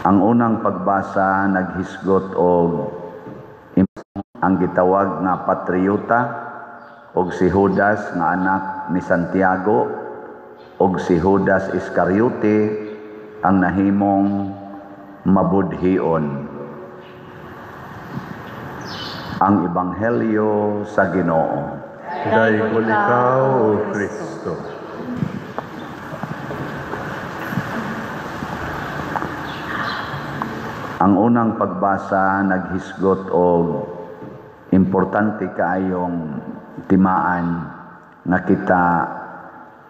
Ang unang pagbasa naghisgot og ang gitawag nga patriota og si Judas nga anak ni Santiago og si Judas Iscariote ang nahimong mabudhion. Ang Ebanghelyo sa Ginoo. Daigol ikaw, O Kristo. Ang unang pagbasa naghisgot og importante kaayong timaan nga kita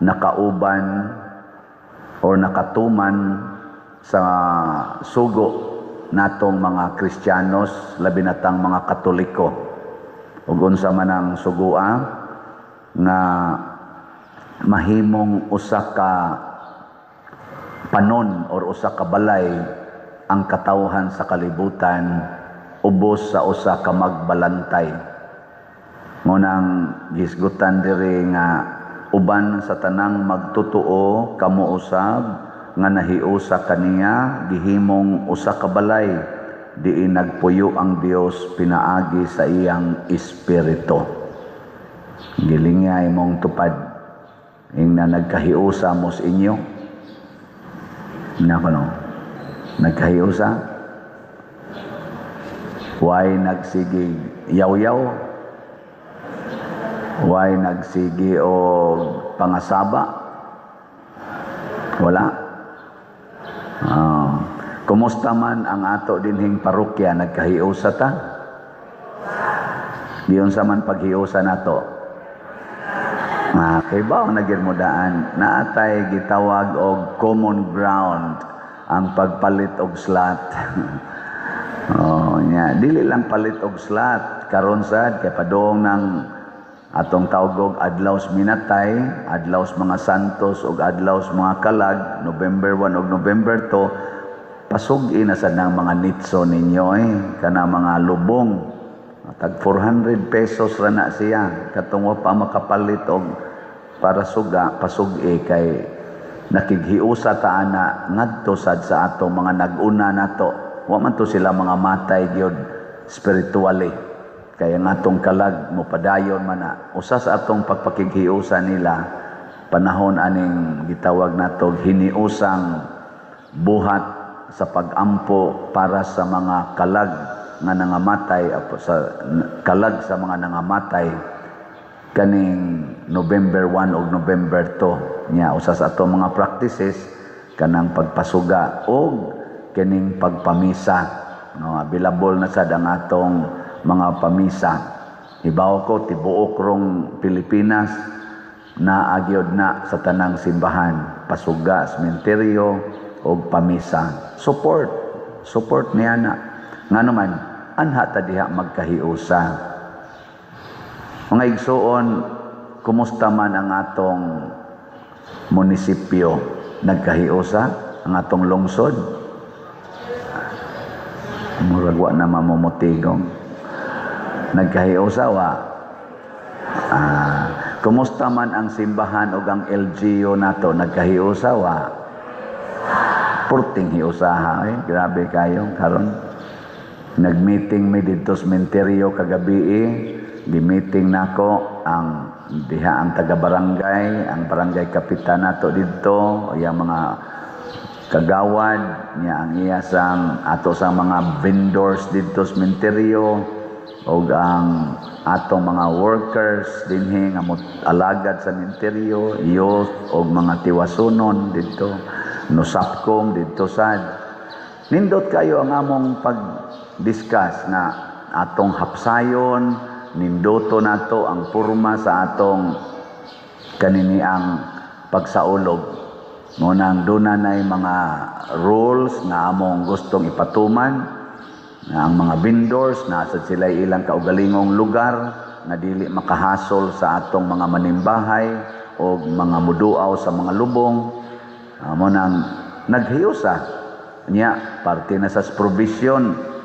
nakauban or nakatuman sa sugo natong mga Kristiyanos, labi na tang mga Katoliko. Ug unsa man ang sugua nga mahimong usa ka panon or usa ka balay ang katawhan sa kalibutan ubos sa usa ka magbalantay. Ngunang gisgutan diri nga uban sa tanang magtutuo kamo usab nga nahiusa kaniya gihimong usa ka balay diin nagpuyo ang Dios pinaagi sa iyang espiritu. Gilingya imong tupad ingna nagkahiusa mo sa inyo. Nako no. Nagkahiusa? Why nagsigi yaw-yaw? Why nagsigi o pangasaba? Wala. Kumusta man ang ato dinhing parokya, nagkahiusa ta? Giunsa man paghiusa nato? Kay ba ang nagirmudaan? Naatay gitawag og common ground ang pagpalit og slot. Oh, nya, dili lang palit og slot karon sad kay padung ng atong tawgog adlaw sa minatay, adlaw sa mga santos ug adlaw sa mga kalag, November 1 ug November 2, pasug-i na sad ng mga nitso ninyo kana mga lubong. Tag 400 pesos ra na siya katong wa pa makapalit og para suga pasug-i kay nakighiusa ta ana ngadto sad sa atong mga nag-una nato. Wa man to sila mga matay gyud spiritually. Kaya nga atong kalag mopadayon man na. Usa sa atong pagpakighiusa nila panahon aning gitawag nato hiniusang buhat sa pagampo para sa mga kalag nga nangamatay, sa kalag sa mga nangamatay kaning November 1 ug November 2. Nya usa sa atong mga practices kanang pagpasuga og kining pagpamisa, no, available na sad ang atong mga pamisa. Hibaw ko tibuok rong Pilipinas na agyod na sa tanang simbahan, pasuga, sementeryo og pamisa. Support, support niya na. Nga naman anha ta diha magkahiusa. Mga igsuon, kumusta man ang atong munisipyo? Nagkahiusa ang atong lungsod? Murag wa na mamumutigong. Nagkahiusa wa? Kumusta man ang simbahan o ang LGU nato? Nagkahiusa wa? Purting hiusaha eh. Grabe kayo karon. Nagmeeting mi didto sa sementeryo kagabi eh. Gi-meeting nako ang diha ang taga-barangay, ang barangay kapitan nato didto, iyang mga kagawad niya, ang iya sang ato sa mga vendors didto sa sementeryo ug ang atong mga workers dinhi nga alagad sa sementeryo, youth ug mga tiwasunon didto, nosapkom didto sad. Nindot kayo ang among pag-discuss na atong hapsayon, nindoto nato ang purma sa atong kaniniang pagsaulog. Ngunang doon na mga rules nga among gustong ipatuman, na ang mga vendors nasa sila ilang kaugalingong lugar na dili makahasol sa atong mga manimbahay o mga muduaw sa mga lubong. Amo nang naghiusa niya parte na sa provision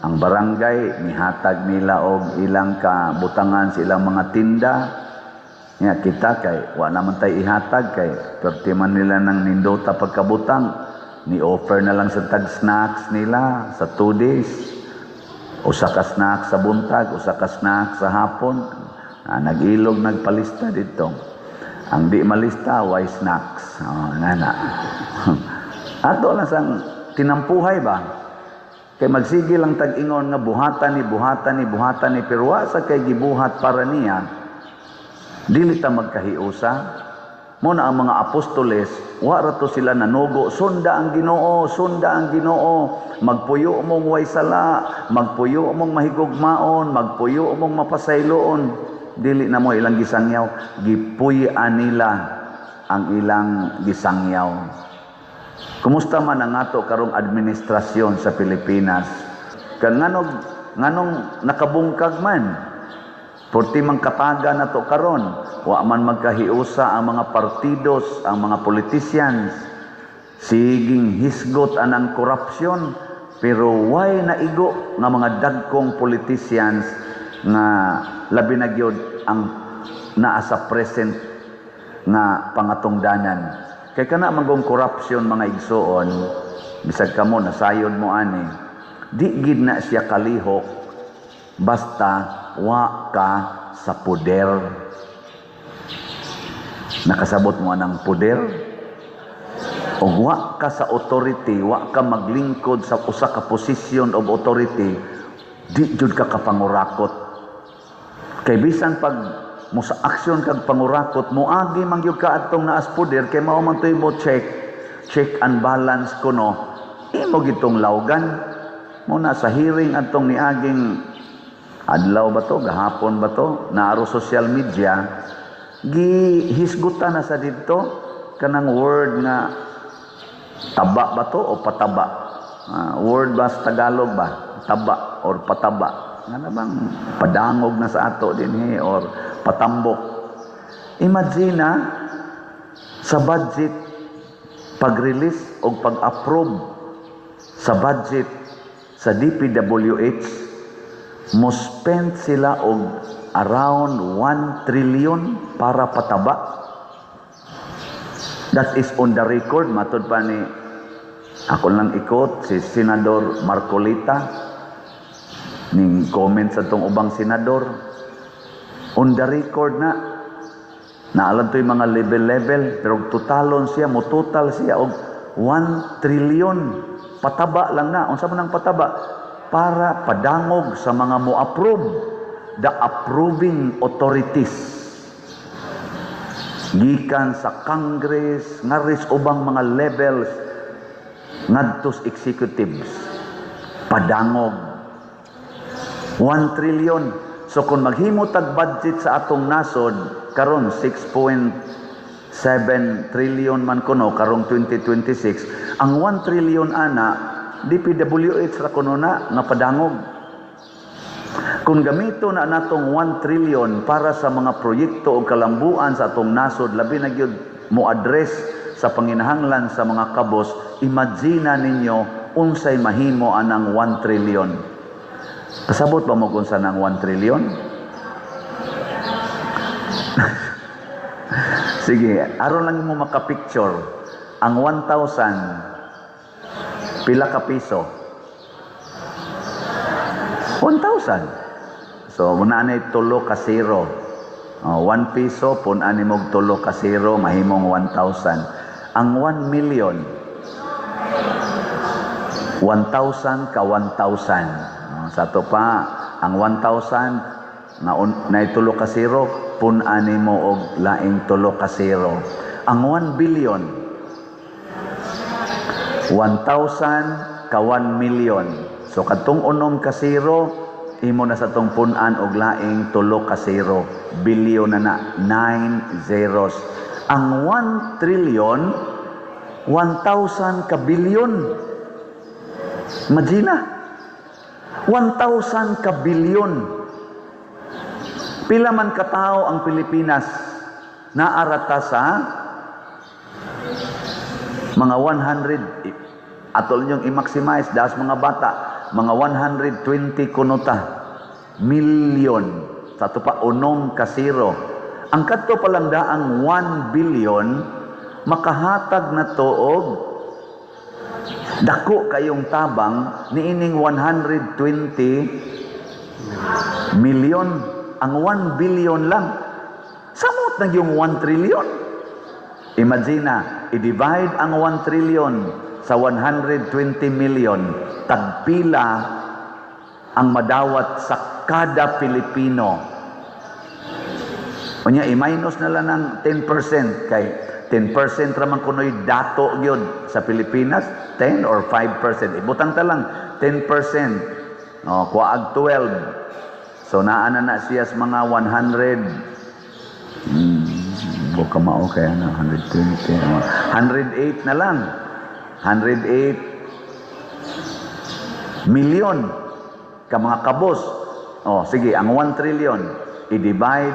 ang barangay mihatag nila og ilang kabutangan sa ilang mga tinda. Nya kita kay wa naman tay ihatag kay perti man nila nang nindota pagkabutang. Ni offer na lang sa tag snacks nila sa 2 days. Usa ka snack sa buntag, usa ka snack sa hapon. Ah, nag-ilog nagpalista dito. Ang di malista, way snacks. Oh, nana. Ato lang sang tinampuhay ba? Kay magsige lang tag-ingon nga buhatan ni, buhatan ni, buhatan ni, pero wa sa kay gibuhat para niya, dili ta magkahiusa. Mo na ang mga apostoles, wa ra to sila nanugo, "Sunda ang Ginoo, sunda ang Ginoo, magpuyo mong way sala, magpuyo mong mahigugmaon, magpuyo mong mapasayloon." Dili na mo ilang gisangyaw, gipuy-an nila ang ilang gisangyaw. Kumusta man ang ato karong administrasyon sa Pilipinas? Kan nganong nganong nakabungkag man? Purti man kataga na to karon, wa man magkahiusa ang mga partidos, ang mga politicians. Siging hisgot anang korupsyon, pero way naigo nga mga dagkong politicians nga labi na gyud ang naa sa present nga pangatungdanan. Kay kana manggong corruption, mga igsuon, bisag kamo nasayod mo ani, di gid na siya kalihok basta wa ka sa poder. Nakasabot mo anang poder? O wa ka sa authority, wa ka maglingkod sa usa ka position of authority, di jud ka kapangurakot. Kay bisan pag mo sa aksyon kag pangurakot, moagi man gyud ka adtong naas poder, kay mao man to'y mo check, check and balance kuno, imo gitong lawgan. Mo na sa hearing adtong niaging adlaw ba to, gahapon ba to, naaro social media, gihisgutan na sa didto kanang word nga taba ba to o pataba? Ah, word ba sa Tagalog ba? Taba or pataba? Nga na bang padangog na sa ato dinhi or patambok. Imagine na sa budget, pag-release o pag-approve sa budget sa DPWH, mo spend sila og around 1 trillion para pataba. That is on the record, matod pa ni ako lang ikot si Senador Marcoleta ning comment sa tong ubang senador. On the record na naalam to yung mga level-level, pero totalon siya, mo total siya og 1 trillion, pataba lang na. Unsa man ang pataba? Para padangog sa mga mo-approve, the approving authorities, gikan sa Congress ngaris ubang mga levels ngadto sa executives, padangog 1 trillion. So kung maghimo tag budget sa atong nasod karon, 6.7 trillion man kuno karong 2026, ang 1 trillion ana DPWH ra kuno na nga padangog. Kung gamito na natong 1 trillion para sa mga proyekto o kalambuan sa atong nasod, labi na gyud mo address sa panginahanglan sa mga kabos, imagine ninyo unsay mahimo anang 1 trillion. Kasabot ba mo kung saan ang 1 trillion? Sige, aron lang mo makapicture. Ang 1,000, pila ka piso? 1,000. So, muna na tulo ka zero. Oh, 1 piso, pun-an ni mog tulo ka zero, mahimong 1,000. Ang 1 million, 1,000 ka 1,000. Oh, sa to pa, ang 1,000, na, na tulo ka zero, pun-an mo og laing tulo ka zero. Ang 1 billion, 1,000 ka 1 million. So kadtong unom ka zero, imo na sa tong pun-an og laing tulo ka zero. Billion na na, 9 zeros. Ang 1 trillion, 1,000 ka billion. Imagine, 1,000 ka billion. Pila man katao ang Pilipinas? Naarata sa mga 100, atol niyong i-maximize das mga bata, mga 120 kunota million. Sa ato pa unom ka zero. Ang kadto palang daang 1 billion makahatag na to og Dako kayong tabang niining 120 million. Ang 1 billion lang. Samot na yung 1 trillion. Imagine na, i-divide ang 1 trillion sa 120 million, tagpila ang madawat sa kada Pilipino. Unya, i-minus na lang ng 10% kay 10% raman kuno'y dato gyud sa Pilipinas, 10 or 5%. Ibutang ta lang 10%. O, kuwaag 12. So naa na na siya sa mga 100, buka mao kaya na 120, 108 na lang. 108 million ka mga kabos. Oh, sige, ang 1 trillion i-divide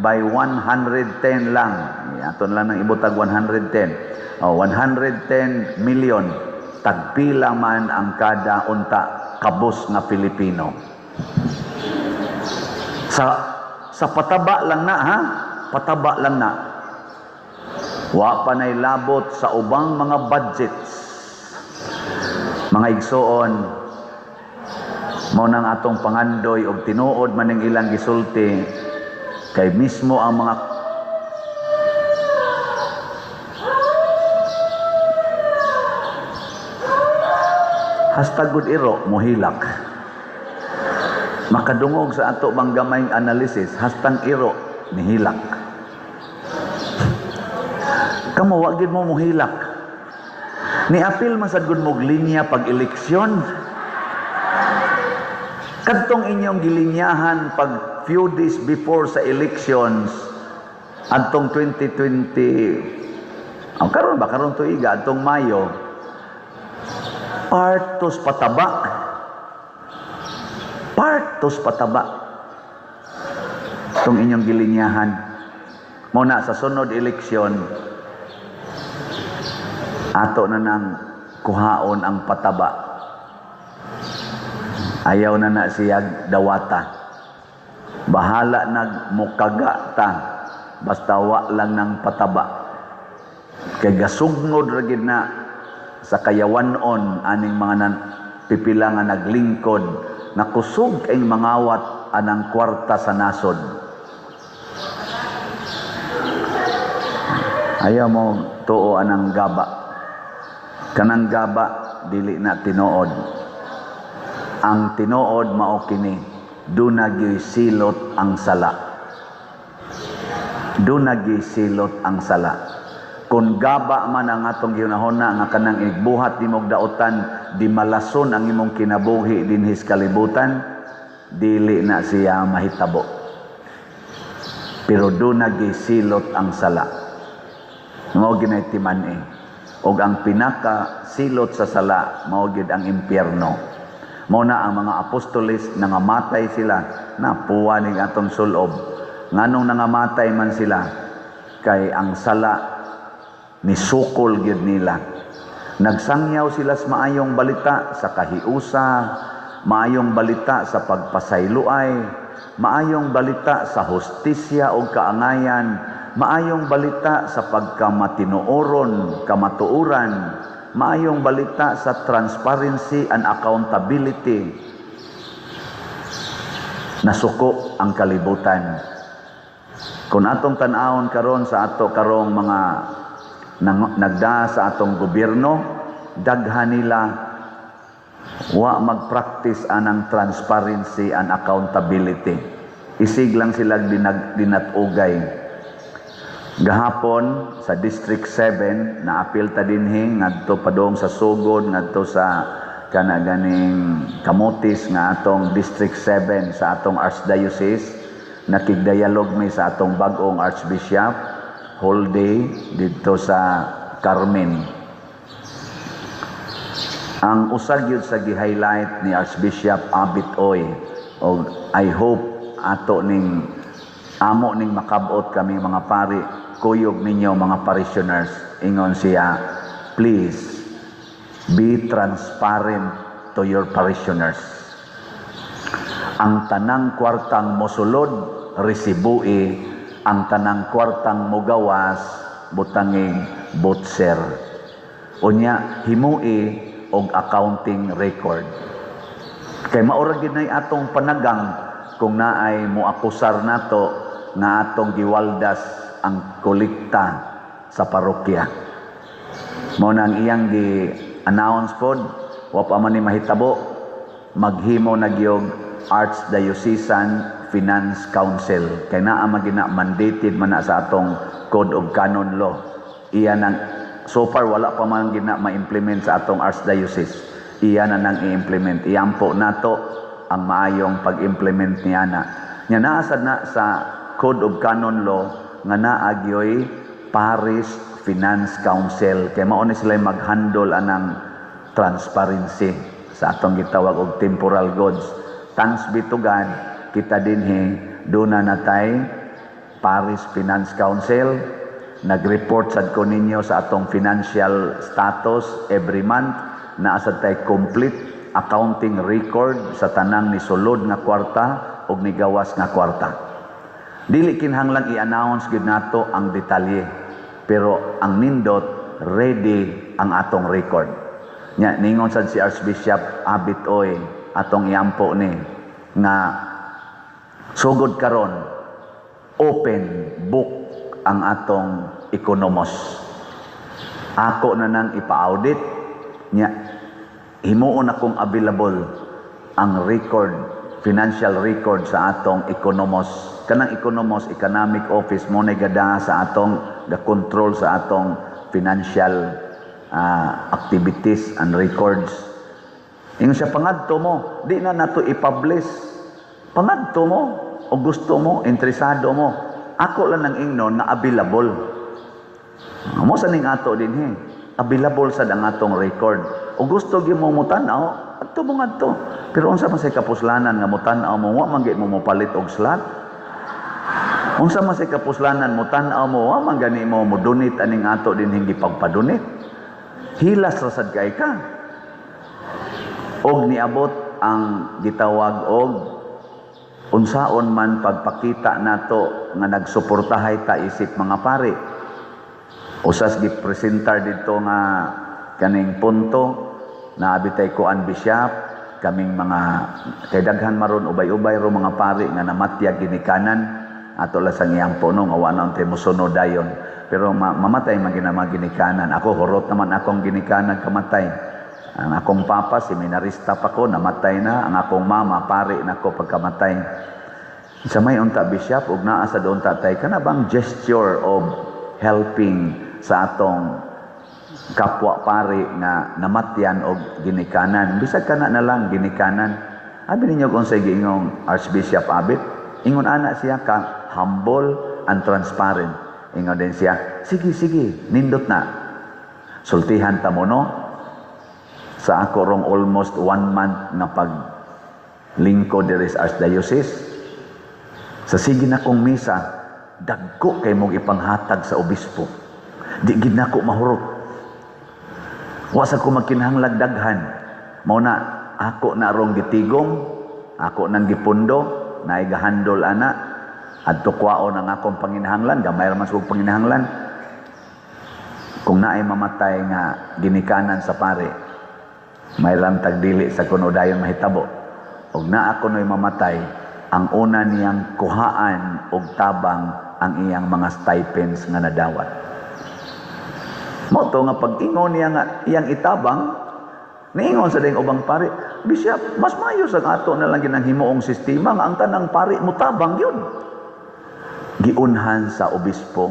by 110 lang. Aton lang ng ibutag 110. Oh, 110 million. Tagpila man ang kada unta kabos nga Pilipino. Sa pataba lang na, ha? Pataba lang na. Wa pa na'y labot sa ubang mga budgets. Mga igsoon, mao nang atong pangandoy og tinuod man ning ilang gisulti kay mismo ang mga hastag gud iro mohilak. Makadungog sa ato bang gamayng analysis, hastang iro nihilak. Kamo wa gid mo mohilak. Ni-apil man sad gud mog linya pag eleksyon. Kadtong inyong gilinyahan pag few days before sa elections adtong 2020, oh, karon ba, karon tuiga, adtong Mayo, partos pataba, partos pataba itong inyong gilinyahan. Mao na sa sunod eleksyon ato na nang kuhaon ang pataba. Ayaw na na siya dawata. Bahala nagmukaga ta, basta wa lang ng pataba. Kay gasugnod ra gid na sa kayawanon aning mga pipila nga naglingkod na kusog kay mangawat anang kwarta sa nasod. Ayaw mo tuo anang gaba. Kanang gaba dili na tinuod. Ang tinuod mao kini, duna gyoy silot ang sala. Duna gyoy silot ang sala. Kung gaba man ang atong gihunahuna nga kanang igbuhat nimong daotan, di malason ang imong kinabuhi dinhis kalibutan, dili na siya mahitabo. Pero duna gyoy silot ang sala. Mao ginay timan-i. Og ang pinaka silot sa sala mao gyud ang impyerno. Mao na ang mga apostoles nangamatay sila na puwa ning atong sulob. Nganong nangamatay man sila? Kay ang sala nisukol gyud nila. Nagsangyaw sila sa maayong balita sa kahiusa, maayong balita sa pagpasayloay, maayong balita sa hustisya o kaangayan, maayong balita sa pagkamatinuoron, kamatuoran, maayong balita sa transparency and accountability. Nasuko ang kalibutan. Kung atong tan-awon karon sa ato karong mga nagda sa atong gobyerno, daghan nila wa magpractice anang transparency and accountability. Isig lang sila dinatugay. Gahapon sa District 7 naapil ta dinhi ngadto padung sa Sugod, ngadto sa kana ganing Camotes nga atong District 7 sa atong Archdiocese. Nakigdialog mi sa atong bag-ong Archbishop whole day didto sa Carmen. Ang usag yun sa gi-highlight ni Archbishop Abit Oy, og I hope ato ning amo ning makabot kami mga pari, kuyog ninyo mga parishioners, ingon siya, please be transparent to your parishioners. Ang tanang kwartang mosulod, resibui. Ang tanang kwartang mogawas, butanging butser. Unya, himui og accounting record. Kay maura gid nay atong panagang kung naay moakusar nato nga atong giwaldas ang kolekta sa parokya. Mao na ang iyang gi-announce pod, wa pa man ni mahitabo, maghimo na gyud Archdiocesan Finance Council. Kay naa man gina, mandated man na sa atong Code of Canon Law. Iya nang so far wala pa man gina ma-implement sa atong Archdiocese. Iya na nang i-implement. Iampo nato ang maayong pag-implement niya na. Nya naa sad na sa Code of Canon Law nga naa gyoy Parish Finance Council, kay mao ni sila mag-handle anang transparency sa atong gitawag og temporal goods. Thanks be to God, kita dinhi duna natay Parish Finance Council. Nag-report sad ko ninyo sa atong financial status every month. Naa sad tay complete accounting record sa tanang nisulod nga kwarta ug nigawas nga kwarta. Dili kinahanglan i-announce gyud nato ang detalye, pero ang nindot, ready ang atong record. Nya ningon sad si Archbishop Abit Oy, atong iampo ni, nga sugod karon open book ang atong economos. Ako na nang ipa-audit nya, himuon akong available ang record, financial record sa atong economos. Kanang economos, economic office mo na gada sa atong ga control sa atong financial activities and records. Ingon siya, "Pangadto mo, di na nato i-publish. Pangadto mo, o gusto mo, interesado mo. Ako lang nang ingnon na available." Mo sa ning ato dinhi. Available sad ang atong record. O gusto gyud mo mutan-aw, adto mo ngadto. Pero unsa man say kapuslanan nga mutan-aw mo, wa man gyud mo mopalit og slot? Unsa man say kapuslanan mutan-aw mo, wa man gani mo mo-donate aning ato dinhing gipagpa-donate? Hilas ra sad kay ka. Og niabot ang gitawag og unsaon man pagpakita nato nga nagsuportahay ta isip mga pari. Usas gipresentar dito nga kaning punto na abitay kuan, bishop, kaming mga kay daghan maron, ubay-ubay ro mga pari nga namatyag ginikanan. Ato lang sang iyang puno nga wa na untay mosunod dayon, pero mamatay man gina mga ginikanan. Ako, hurot naman akong ginikanan kamatay. Ang akong papa, seminarista pa ko, namatay na. Ang akong mama, pari na ko pagkamatay. Sa may unta, bishop, ug naa sa unta tay kana bang gesture of helping sa atong kapwa pari nga namatyan og ginikanan, bisag kana na lang ginikanan? Abi ninyo kung sa giingong Archbishop Abit, ingon ana siya ka humble and transparent. Ingon din siya, "Sige, sige, nindot na." Sultihan ta mo, no? Sa ako rong almost one month nga pag lingkod diri sa Archdiocese, sa sige na kong misa, dagko kay mong ipanghatag sa obispo. Di gid nako mahurot. Wa sa ko magkinahanglag daghan. Mao na ako na rong gitigom, ako nang gipundo, naay gahandol ana, adto kwaon ang akong panginahanglan, gamay ra man sa kong panginahanglan. Kung naay mamatay nga ginikanan sa pare, may lang tagdili sa kuno dayon mahitabo. Og naa kuno'y mamatay, ang una niyang kuhaan og tabang ang iyang mga stipends nga nadawat. Mao to nga pag-ingon niya nga iyang itabang, niingon sa ding ubang pari, "Bishop, mas mayo sa ato na lang ginang himuong sistema nga ang tanang pari mutabang yun." Giunhan sa obispo.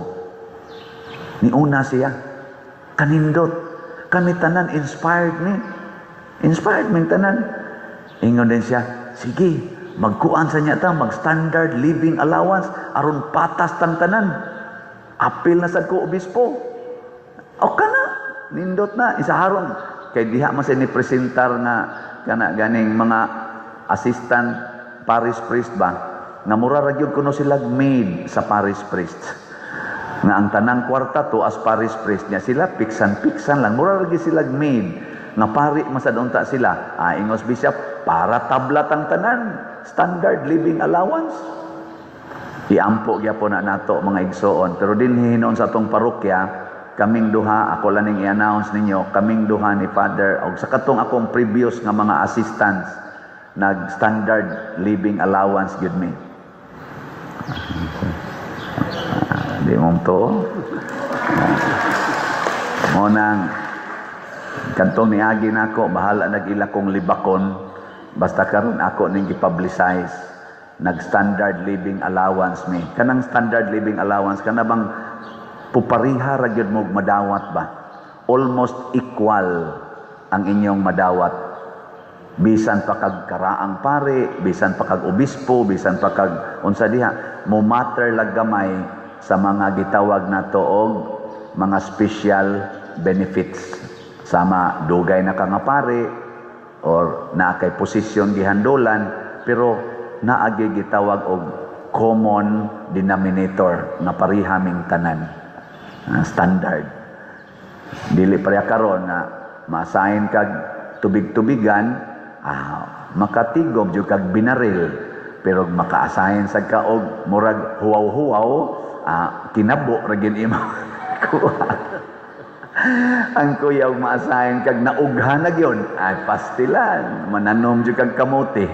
Niuna siya. Kanindot. Kami tanan inspired ni. Inspired min tanan. Ingon din siya, "Sige, magkuan sa niya ta, mag-standard living allowance, aron patas tang tanan." Apil na sad ko obispo. O kana, nindot na, isaharon. Kay diha man siya ni presentar nga kana ganing mga assistant parish priest ba, nga mura ra gyud kuno sila maid sa parish priest. Nga ang tanang kwarta to as parish priest niya sila piksan-piksan lang, mura ra gyud sila maid nga pari masad unta sila. Ah, ingos bishop, para tablat ang tanan, standard living allowance. Iampo gyapon na nato, mga igsoon, pero din hinuon sa atong parokya. Kaming duha, ako lang ning i-announce ninyo, kaming duha ni Father og sa katong akong previous nga mga assistants, nag standard living allowance gyud mi. Di mong to. Mo nang kantong niagi nako, bahala nag-ila kong libakon, basta karon ako ning gi-publicize, nag standard living allowance mi. Kanang standard living allowance, kana bang pupariha ra gyud mo madawat ba, almost equal ang inyong madawat bisan pa kag karaang pare, bisan pa kag obispo, bisan pa kag unsa diha. Mo matter lag gamay sa mga gitawag nato og mga special benefits, sama dugay na ka nga pare or naa kay posisyon gihandulan, pero naagi gitawag og common denominator nga pareha ming tanan. Standard, dili pareha karon nga ma-assign kag tubig-tubigan, makatigom jud kag binaril, pero maka-assign sad ka og murag huwaw-huwaw, kinabo ra gyud imo kuha. Ang kuya, og ma-assign kag naughan na gyud, ay pastilan, mananom jud kag kamote.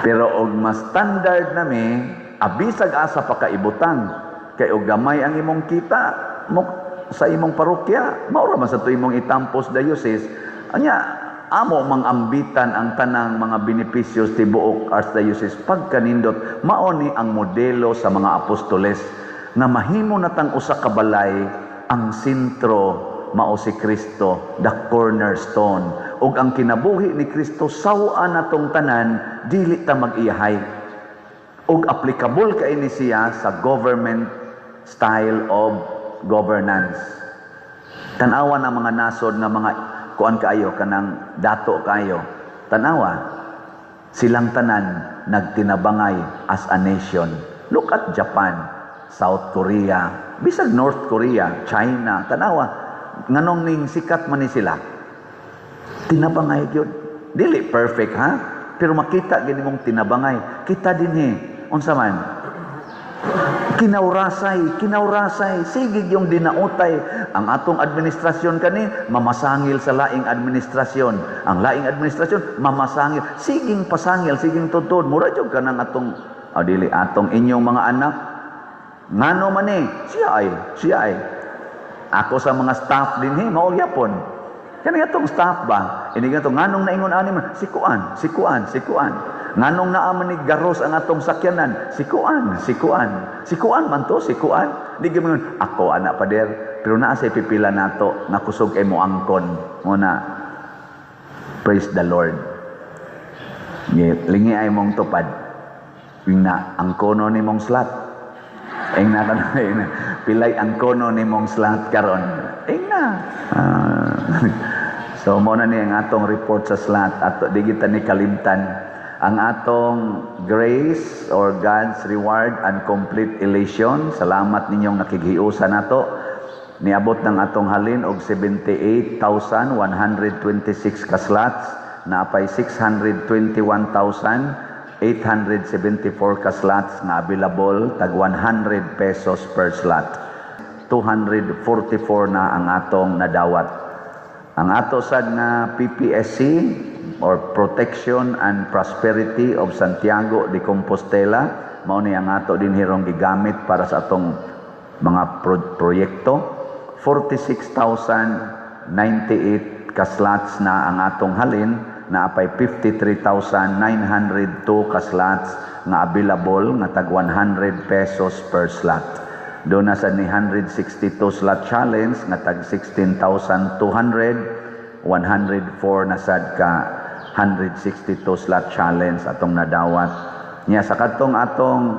Pero og mas standard na mi, abisag asa pa ka ibutang, kay og gamay ang imong kita mo sa imong parokya, mao ra man sa to imong itampos diocese. Anya amo mang ambitan ang tanang mga benepisyo tibuok archdiocese pagkanindot. Mao ni ang modelo sa mga apostoles nga mahimo natang usa ka balay, ang sentro mao si Kristo, the cornerstone, ug ang kinabuhi ni Kristo saw-an natong tanan, dili ta mag-iyahay. Ug applicable kay ni siya sa government style of governance. Tanawa ng mga nasod nga mga kuan kaayo, kanang dato kaayo, tanawa silang tanan nagtinabangay as a nation. Look at Japan, South Korea, bisag North Korea, China. Tanawa nganong ning sikat man ni sila, tinabangay gyud. Dili perfect ha, pero makita gini mong tinabangay. Kita dinhi, unsa man, kinaurasay, kinaurasay, sige yung dinautay. Ang atong administrasyon kani mamasangil sa laing administrasyon. Ang laing administrasyon mamasangil, siging pasangil, siging tutod. Mura jud kanang atong, oh, dili atong, inyong mga anak. Ngano man eh, siya ay, siya ay. Ako sa mga staff dinhi, mao gyapon. Kani atong staff ba? Ini gato nganong naingon ani man, si kuan, si kuan, si kuan. Nganong naa man ni garos ang atong sakyanan, si kuan, si kuan. Si kuan man to, si kuan. Di gyud mo ako ana, pader, pero naa say pipila nato nga kusog ay mo angkon. Mo na, praise the Lord. Lingi ay mong tupad. Ingna ang kono ni mong slot. Ingna ka na, ingna. Pilay ang kono ni mong slot karon. Ingna. So mo na ni ang atong report sa slot ato, di kita ni kalimtan ang atong grace or God's reward and complete elation. Salamat ninyong nakighiusa nato. Niabot ng atong halin og 78,126 ka slots, naapay 621,874 ka slots nga available, tag 100 pesos per slot. 244 na ang atong nadawat. Ang ato sad nga PPSC or Protection and Prosperity of Santiago de Compostela, mao ni ang ato din hirong gigamit para sa atong mga proyekto. 46,098 ka slots na ang atong halin, naapay 53,902 ka slots nga available nga tag 100 pesos per slot. Doon na sa ni 162 slot challenge nga tag 16,200, 104 na sad ka 162 slot challenge atong nadawat. Nya sa katong atong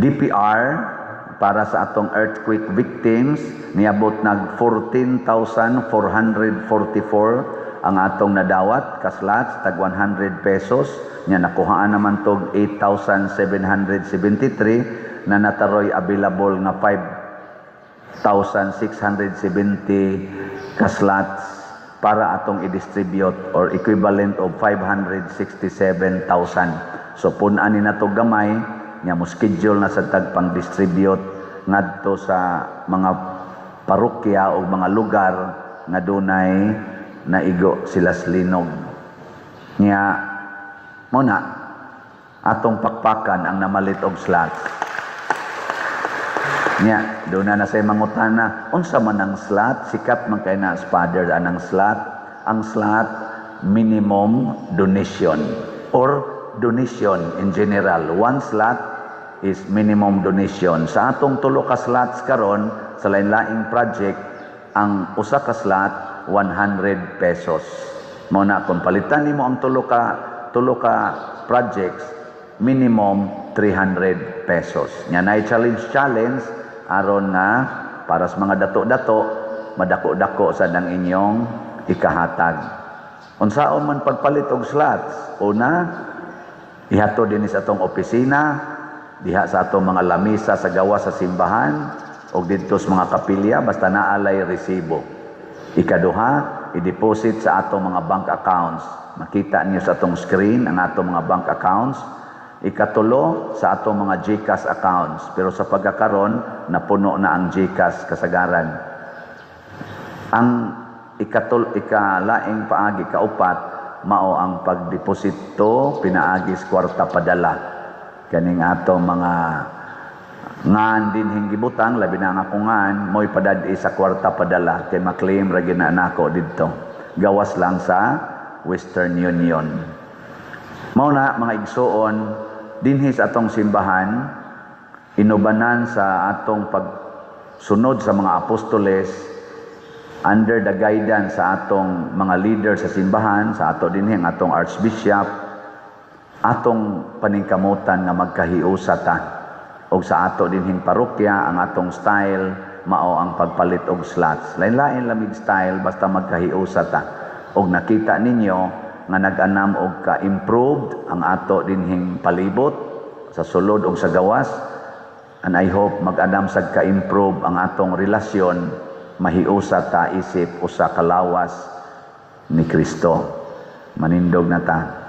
DPR para sa atong earthquake victims, niabot nag 14,444 ang atong nadawat ka slots tag 100 pesos. Nya nakuhaan naman tog 8,773 na nataroy available nga 5,670 ka slots para atong i-distribute or equivalent of 567,000. So pun-an ni nato gamay, nya mo schedule na sa tag pang distribute ngadto sa mga parokya o mga lugar nga dunay naigo sila linog. Nya mo na atong pakpakan ang namalit og slots. Nya, doon na na say mangutana, unsa man ang slot? Sikat man kay na father anang slot. Ang slot, minimum donation or donation in general. One slot is minimum donation. Sa atong tulo ka slots karon sa lain-laing project, ang usa ka slot 100 pesos. Mao na kung palitan nimo ang tulo ka projects, minimum 300 pesos. Nya nay challenge challenge aron nga para sa mga dato-dato, madako-dako sad ang inyong ikahatag. Unsaon man pagpalit og slots? Una, ihatod dinhi sa atong opisina, diha sa atong mga lamisa sa gawas sa simbahan o didto sa mga kapilya, basta naalay resibo. Ikaduha, i-deposit sa atong mga bank accounts. Makita niyo sa atong screen ang atong mga bank accounts. Ikatulo, sa atong mga GCash accounts. Pero sa pagkakaron, napuno na ang GCash kasagaran. Ang ikatul ikalaing paagi, kaupat, mao ang pagdeposito pinaagi sa kwarta padala. Kaning atong mga ngan dinhing gibutang, labi na ang akong ngan, mo'y padad-i sa kwarta padala kay maklaim ra gyud na nako didto. Gawas lang sa Western Union. Mao na, mga igsuon, dinhi sa atong simbahan, inubanan sa atong pagsunod sa mga apostoles, under the guidance sa atong mga leader sa simbahan, sa ato dinhi ang atong archbishop, atong paningkamutan nga magkahiusa ta. Og sa ato dinhing parokya, ang atong style mao ang pagpalit og slots. Lain-lain lamig style, basta magkahiusa ta. Og nakita ninyo nga nag-anam og ka-improved ang ato dinhing palibot sa sulod og sa gawas, and I hope mag-anam sad ka-improve ang atong relasyon, mahiusa ta isip usa ka lawas ni Kristo. Manindog na ta.